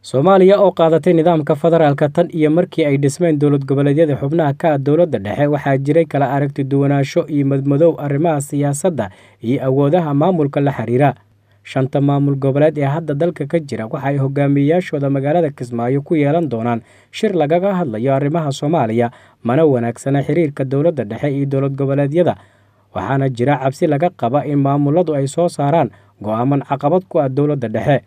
Soomaaliya oo qaadatay nidaamka federaalka tan iyo markii ay dhismeen dowlad goboleedyada xubnaha ka ah dowladda dhexe, waxaa jiray kala aragti duwanaansho iyo madmadow arrimaha siyaasadda iyo awoodaha maamulka la xiriira. Shanta maamul goboleed ee hadda dalka ka jira waxa ay hogaamiyeyaashooda magaalada Kismaayo ku yeelan doonaan shir lagaga hadlayo arrimaha Soomaaliya, mana wanaagsana xiriirka dowladda dhexe iyo dowlad goboleedyada, waxaana jira cabsi laga qaba in maamuladu ay soo saaraan go'aaman caqabad ku ah dowladda dhexe.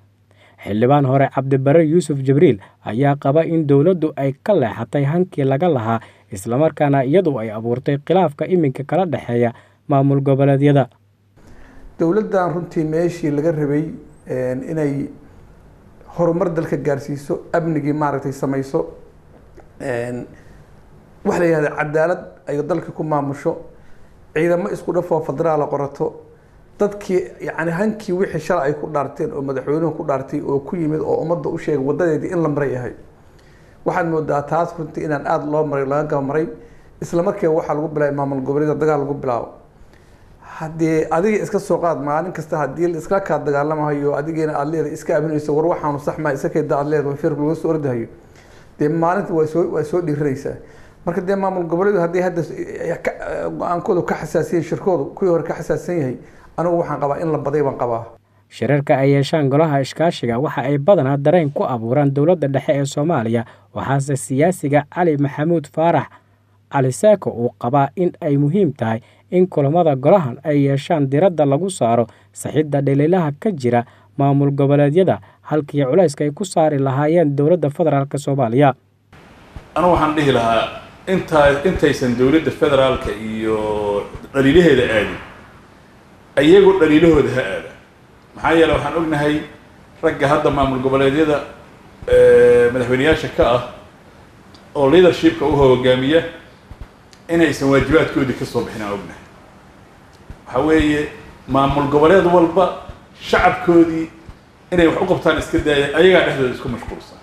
Xildhibaan hore Cabdibare Yuusuf Jibriil ayaa qaba in dowladdu ay ka leexatay hankii laga lahaa, islamarkaana iyadu ay abuurtay khilaafka iminka kala dhexeeya maamul goboleedyada. Dowladdan runtii meeshii laga rabay inay horumar dalka gaarsiiso, amnigii maaragtay samayso, waxa la yihahda cadaalad ay dalka ku maamusho, ciidamo isku dhafoo federaala qorato, dadkii yani hankii wixii shalay ay ku dhaarteen oo madaxweynuhu ku dhaartay oo ku yimid oo ummadda u sheegay wadadeedii in la maray ahay. Waxaad moodaa taas runtii inaan aada loo maray, laga gabamaray. Isla markiiba waxaa lagu bilaabay maamul goboleeda dagaal lagu bilaabo. Haddii adiga iska soo qaad maalin kasta haddii iskala kaa dagaalamahayo, adigiina aada leedahay iska aaminayso, war waxaanu sax maa iska keeda aada leedahay, feerku laga soo ordahayo, dee maalinta waa soo dhiiranaysaa. Marka dee maamul goboleedu haddii hadda go-aankoodu ka xasaasiyan, shirkoodu kuwii hore ka xasaasisan yahay, anigu waxaan qabaa in la baday baan qabaa. Shirarka ay yeeshaan golaha iskaashiga waxa ay badanaa dareen ku abuuraan dowladda dhexe ee Soomaaliya, waxaase siyaasiga Cali Maxamuud Faarax Cali Saako uu qabaa in ay muhiim tahay in kulamada golahan ay yeeshaan diradda lagu saaro saxidda dhaliilaha ka jira maamul goboleedyada, halkii culayska ay ku saari lahaayeen dowladda federaalk Soomaaliya. Anigu waxaan dhihi lahaa intaa intaysan dowladda federaalka iyo dhaliilaheeda aadin, ayagu dhaliilahooda ha aada. Maxaa yeele, waxaan ognahay ragga hadda maamul goboleedyada madaxweyneyaasha ka ah oo leadershipka u hogaamiya inaysan waajibaadkoodii ka soo bixin. Aan ognahay waxaa weeye maamul goboleed walba shacabkoodii inay wax u qabtaan iska daaya, ayagaa dhexdooda isku mashquulsan.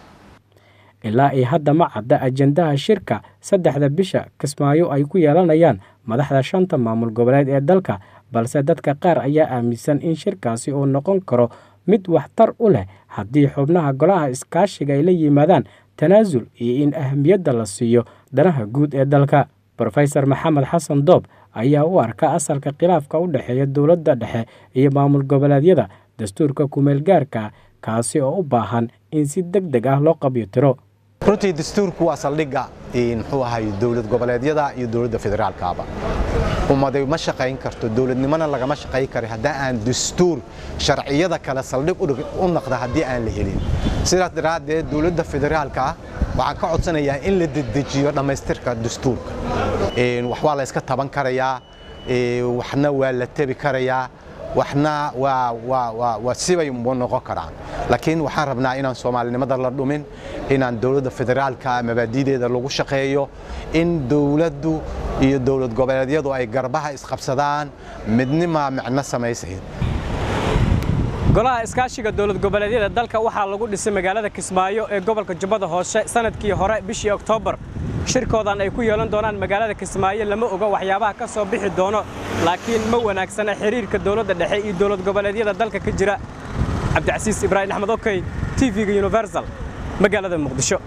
Ilaa iyo hadda ma cadda ajendaha shirka 3-da bisha Kismaayo ay ku yeelanayaan madaxda shanta maamul goboleed ee dalka, balse dadka qaar ayaa aaminsan in shirkaasi uu noqon karo mid waxtar u leh haddii xubnaha golaha iskaashiga ay la yimaadaan tanaasul iyo in ahamiyadda la siiyo danaha guud ee dalka. Brofesor Maxamed Xasan Doob ayaa u arka asalka khilaafka u dhexeeya dowladda dhexe iyo maamul goboleedyada dastuurka kumeel gaarka, kaasi oo u baahan in si deg deg ah loo qabyo tiro. Runtii dastuurku waa saldhigga, muxuu ahay, dowlad goboleedyada iyo dowladda federaalkaaba. Ummaday ma shaqayn karto, dowladnimona lagama shaqayn karo haddii aan dastuur sharciyada kale saldhig u noqda haddii aan la helin. Sidaas daraaddeed dowladda federaalka waxaan ka codsanayaa in la dedejiyo dhammaystirka dastuurka. Wax waa la iska taban karayaa, waxna waa la tebi karayaa, waxna waa sibay noqon karaan, laakiin waxaan rabnaa inaan soomaalinimada la dhumin, inaan dowladda federaalka mabaadideeda lagu shaqeeyo, in dowladdu iyo dowlad goboleedyadu ay garbaha isqabsadaan. Midnima micno samaysayn. Golaha iskaashiga dowlad goboleedyada dalka waxaa lagu dhisay magaalada Kismaayo ee gobolka Jubbada Hoose sanadkii hore bishii Oktoobar. Shirkoodan ay ku yeelan doonaan magaalada Kismaayo lama oga waxyaabaha ka soo bixi doono, laakiin ma wanaagsana xiriirka dowladda dhexe iyo dowlad goboleedyada dalka ka jira. Cabdicasiis Ibraahim Axmed, Okey, TV-ga Universal, magaalada Muqdisho.